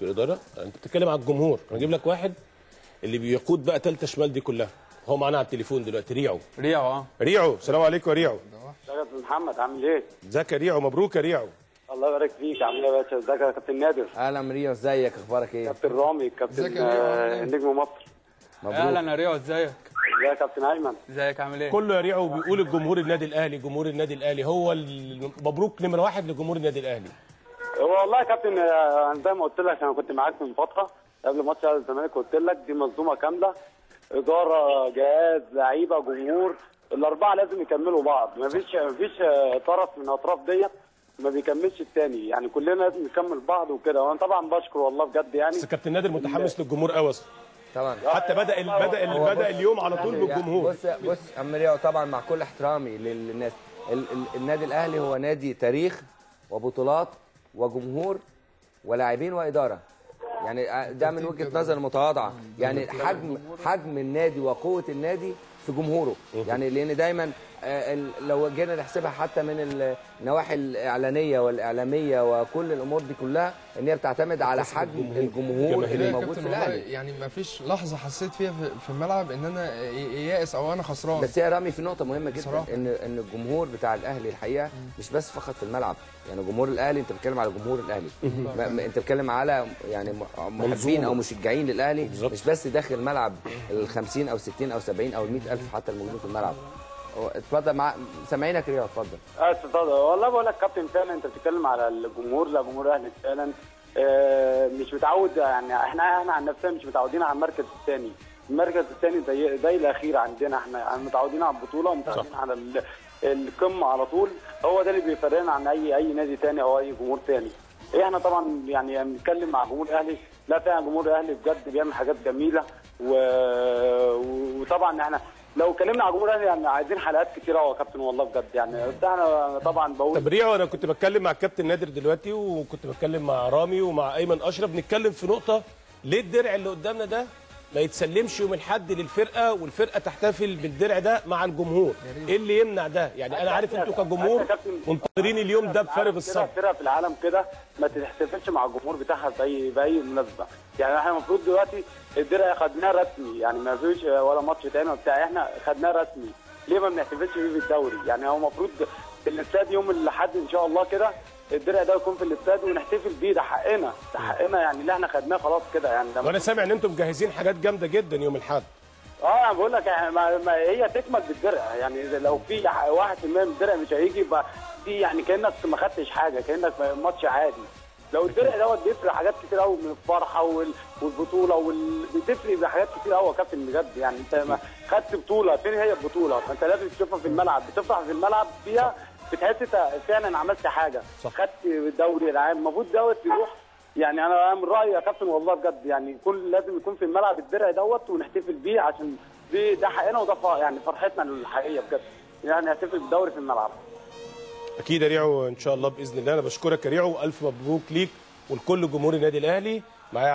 في الادارة، انت بتتكلم على الجمهور، انا اجيب لك واحد اللي بيقود بقى ثالثة شمال دي كلها، هو معانا على التليفون دلوقتي. ريعو. ريعو ريعو، السلام عليكم يا ريعو. ازيك يا استاذ محمد، عامل ايه؟ ازيك يا ريعو، مبروك يا ريعو. الله يبارك فيك، عامل ايه يا باشا؟ ازيك يا كابتن نادر؟ اهلا ريعو، ازيك، اخبارك ايه؟ كابتن رامي، كابتن نجم مصر. مبروك. اهلا يا ريعو، ازيك؟ ازيك يا كابتن ايمن؟ ازيك، عامل ايه؟ كله يا ريعو بيقول الجمهور النادي الاهلي، جمهور النادي الاهلي هو مبروك نمره واحد لجمهور النادي الاهلي. والله يا كابتن زي ما قلت لك، انا كنت معاك من فترة قبل ماتش الاهلي والزمالك، قلت لك دي منظومة كاملة، ادارة، جهاز، لعيبة، جمهور، الاربعة لازم يكملوا بعض، مفيش طرف من الاطراف ديت ما بيكملش الثاني، يعني كلنا لازم نكمل بعض وكده. وانا طبعا بشكر والله بجد يعني. بس كابتن نادر متحمس للجمهور قوي اصلا. طبعا حتى بدا اليوم على طول بالجمهور. بص عم ريعو، طبعا مع كل احترامي للناس، النادي الاهلي هو نادي تاريخ وبطولات وجمهور ولاعبين واداره، يعني ده من وجهه نظر متواضعة، يعني حجم النادي وقوه النادي في جمهوره، يعني لان دايما لو جينا نحسبها حتى من النواحي الاعلانية والاعلامية وكل الامور دي كلها، ان هي بتعتمد على حجم الجمهور اللي موجود في الاهلي. يعني ما فيش لحظة حسيت فيها في الملعب ان انا يائس او انا خسران. بس يا رامي في نقطة مهمة جدا، ان الجمهور بتاع الاهلي الحقيقة مش بس فقط في الملعب، يعني جمهور الاهلي، انت بتتكلم على جمهور الاهلي، انت بتتكلم على يعني محبين او مشجعين للاهلي، مش بس داخل الملعب ال 50 او 60 او 70 او ال 100,000 حتى الموجودين في الملعب. اتفضل، مع سامعينك رياض، اتفضل. اتفضل. والله بقول لك كابتن، فعلا انت بتتكلم على الجمهور، لا جمهور الاهلي فعلا مش متعود، يعني احنا عن نفسنا مش متعودين على المركز الثاني، المركز الثاني زي الاخير عندنا، احنا متعودين على البطولة ومتعودين على القمه على طول، هو ده اللي بيفرقنا عن اي نادي ثاني او اي جمهور ثاني. احنا طبعا يعني بنتكلم مع جمهور الاهلي، لا فعلا جمهور الاهلي بجد بيعمل حاجات جميلة، وطبعا احنا لو اتكلمنا على جمهور الاهلي يعني عايزين حلقات كتير قوي يا كابتن والله بجد يعني. بس انا طبعا بقول. طب ريعو، انا كنت بتكلم مع الكابتن نادر دلوقتي، وكنت بتكلم مع رامي ومع ايمن اشرف، نتكلم في نقطة، ليه الدرع اللي قدامنا ده ما يتسلمش يوم الاحد للفرقة، والفرقة تحتفل بالدرع ده مع الجمهور؟ ايه اللي يمنع ده؟ يعني انا عارف انتوا كجمهور منتظرين اليوم ده بفارغ الصبر. فرقه في العالم كده ما تحتفلش مع الجمهور بتاعها باي مناسبة، يعني احنا المفروض دلوقتي الدرع خدناه رسمي، يعني ما فيش ولا ماتش تاني وبتاع، احنا خدناه رسمي، ليه ما بنحتفلش بيه بالدوري؟ يعني هو المفروض في الاستاد يوم الاحد ان شاء الله كده الدرع ده يكون في الاستاد ونحتفل بيه، ده حقنا، ده حقنا يعني اللي احنا خدناه خلاص كده يعني. وانا سامع ان انتم مجهزين حاجات جامدة جدا يوم الاحد. انا بقول لك يعني ما هي تكمل بالدرع، يعني لو في 1% من الدرع مش هيجي يبقى في يعني كانك ما خدتش حاجة، كانك ماتش عادي. لو الدرع دوت بيفرق حاجات كتير قوي من الفرحة والبطوله بتفرق بحاجات كتير قوي يا كابتن بجد. يعني انت ما خدت بطوله، فين هي البطولة؟ فانت لازم تشوفها في الملعب، بتفرح في الملعب فيها، بتحس فعلا عملت حاجة، خدت الدوري العام، المفروض دوت يروح. يعني انا من رايي يا كابتن والله بجد يعني كل لازم يكون في الملعب الدرع دوت ونحتفل بيه، عشان ده حقنا وده يعني فرحتنا الحقيقية بجد، يعني نحتفل بالدوري في الملعب. اكيد يا ريعو ان شاء الله باذن الله. انا بشكرك يا ريعو، الف مبروك ليك ولكل جمهور النادي الاهلي. معايا